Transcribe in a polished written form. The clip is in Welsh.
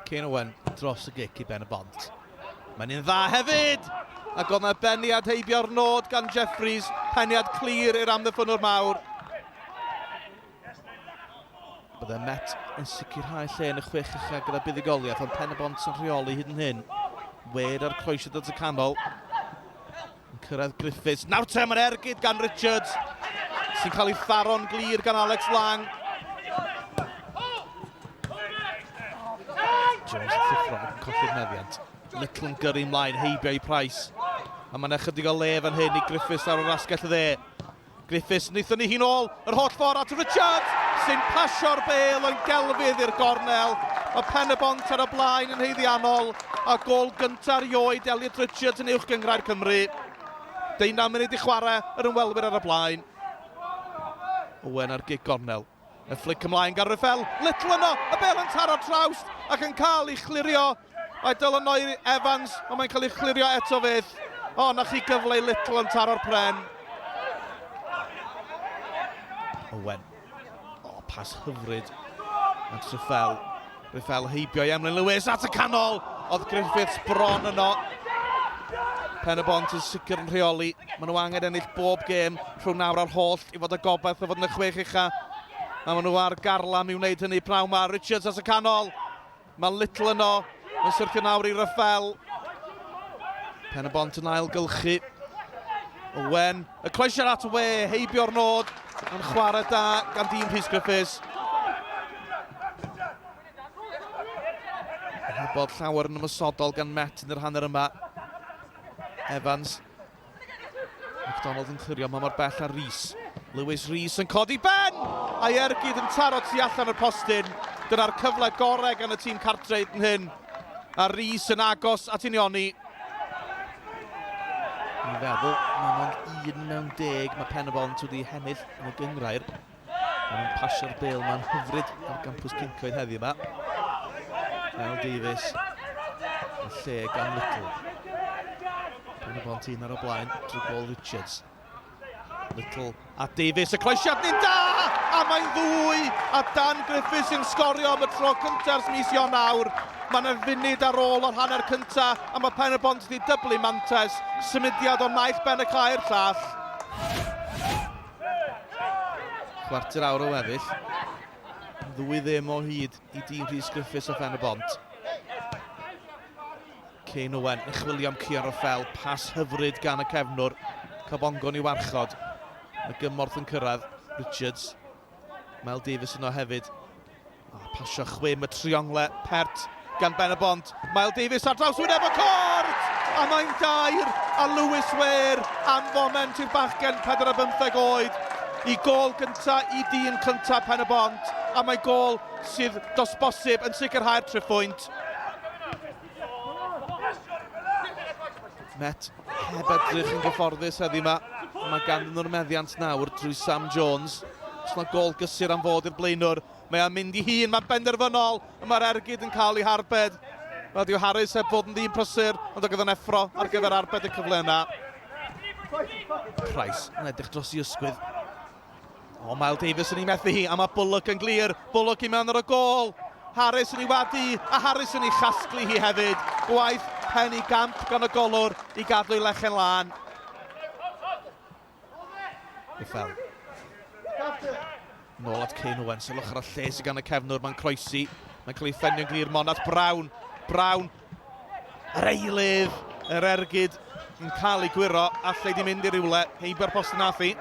Kane Owen dros y gic i Ben y Bont. Mae'n un dda hefyd! Ac oedd yna beniad heibio'r nod gan Jeffries, peniad clir i'r amddiffynnwr mawr. Byddai Met yn sicrhau lle yn y chwech uchaf gyda buddugoliaeth, ond Pen y Bont yn rheoli hyd yn hyn. Wade ar croesiad at y canol. Yn cyrraedd Griffiths. Nawr te, mae'r ergyd gan Richards, sy'n cael ei tharo'n glir gan Alex Lang. Jones yn llithro ac yn colli'r meddiant. Little yn gyrru ymlaen, heibio i Price. A mae'n ychydig o le fan hyn i Griffiths ar yr asgell dde. Griffiths, wnaethon ni hi'n ôl yr holl ffordd at Richards, sy'n pasio'r bêl yn gelfydd i'r gornel. Mae Pen-y-bont ar y blaen yn haeddiannol, a gôl gyntaf erioed Elliot Richards yn Uwch Gynghrair Cymru. Deunaw munud i chwarae, yr ymwelwyr ar y blaen. Owen ar gig gornel. Y fflic ymlaen gan Ruffel. Little yno, y bel yn taro trawst ac yn cael ei chlirio. Mae Dylan i Evans, ond mae'n cael ei chlirio eto fyth. O, na chi gyfle i Little yn taro'r pren. Owen. O, pas hyfryd. At Ruffel. Ruffel heibio i Emlyn Lewis at y canol. Oedd Griffiths bron yno. Pen y Bont yn sicr yn rheoli. Maen nhw angen ennill bob gêm rhwng nawr a'r holl i fod y gobaith o fod yn y chwech ucha. A maen nhw ar garlam i wneud hynny pnawn ma. Richards at y canol. Mae Little yno. Mae'n syrthio nawr i Raffel. Pen y Bont yn ail gylchu. Owen. Y croesiad at we, heibio'r nod. Yn chwarae da gan dîm Rhys Griffiths. Heb bod llawer yn ymosodol gan Met yn yr hanner yma. Evans. McDonald yn clirio, mae mor bell ar Rees. Lewis Rees yn codi ben! A'i ergyd yn taro tu allan y postyn. Dyna'r cyfle gorau gan y tîm cartre hyd yn hyn. A Rees yn agos at unioni. Ni'n feddwl, mae mond 1 mewn 10 mae Pen-y-bont wedi hennill yn y gynghrair. Maen nhw'n pasio'r bêl ma'n hyfryd ar gampws Cyncoed heddiw yma. Mel Davies, y lle gan Little. Pen-y-bont un ar y blaen drwy gol Richards. Little a Davies, y croesiad ni'n da! A mae'n ddwy! A Dan Griffiths sy'n sgorio am y tro cyntaf ers mis Ionawr. Mae yna funud ar ôl o'r hanner cyntaf a mae Pen-y-bont wedi dyblu mantais. Symudiad o naill ben y cae i'r llall. Chwarter awr o weddill. Ddwy ddim o hyd i dîm Rhys Griffiths o Phen-y-bont. Kane Owen yn chwilio am Cian Raffel, pas hyfryd gan y cefnwr. Cabongon i warchod. Y gymorth yn cyrraedd, Richards. Mel Davies yno hefyd. Oh, pasio chwim y triongle pert gan Ben y Bont. Mael Davies ar draws wyneb y cort! A mae'n dair a Lewis Ware am foment i'r bachgen 45 oed. I gôl gynta i dîm cynta Pen y Bont. A mae gôl sydd dos bosib yn sicrhau'r triphwynt. Met heb edrych yn gyfforddus heddi yma. Mae ganddyn nhw'r meddiant nawr drwy Sam Jones. Os yna gol gysur am fod i'r blaenwr, mae o'n mynd i hun, mae'n benderfynol, a mae'r ergyd yn cael ei harbed. Wel, dyw Harris heb fod yn ddyn prysur, ond oedd yn effro ar gyfer arbed y cyfle yna. Price yn edrych dros i ysgwydd. O, Miles Davies yn ei methu hi, a mae Bullock yn glir. Bullock i mewn ar y gôl. Harris yn ei wadu, a Harris yn ei chasglu hi hefyd. Gwaith pen i gamp gan y golwr i gadw ei lechen lân. Ruffel. Nôl at Kane Owen, sylwch ar y lle sydd gan y cefnwr, mae'n croesi. Mae'n cael ei ffenio'n glir mon at Brown. Brown Yr eilydd, yr ergyd yn cael ei gwyro, allai di mynd i rywle, heibio'r post nath hi.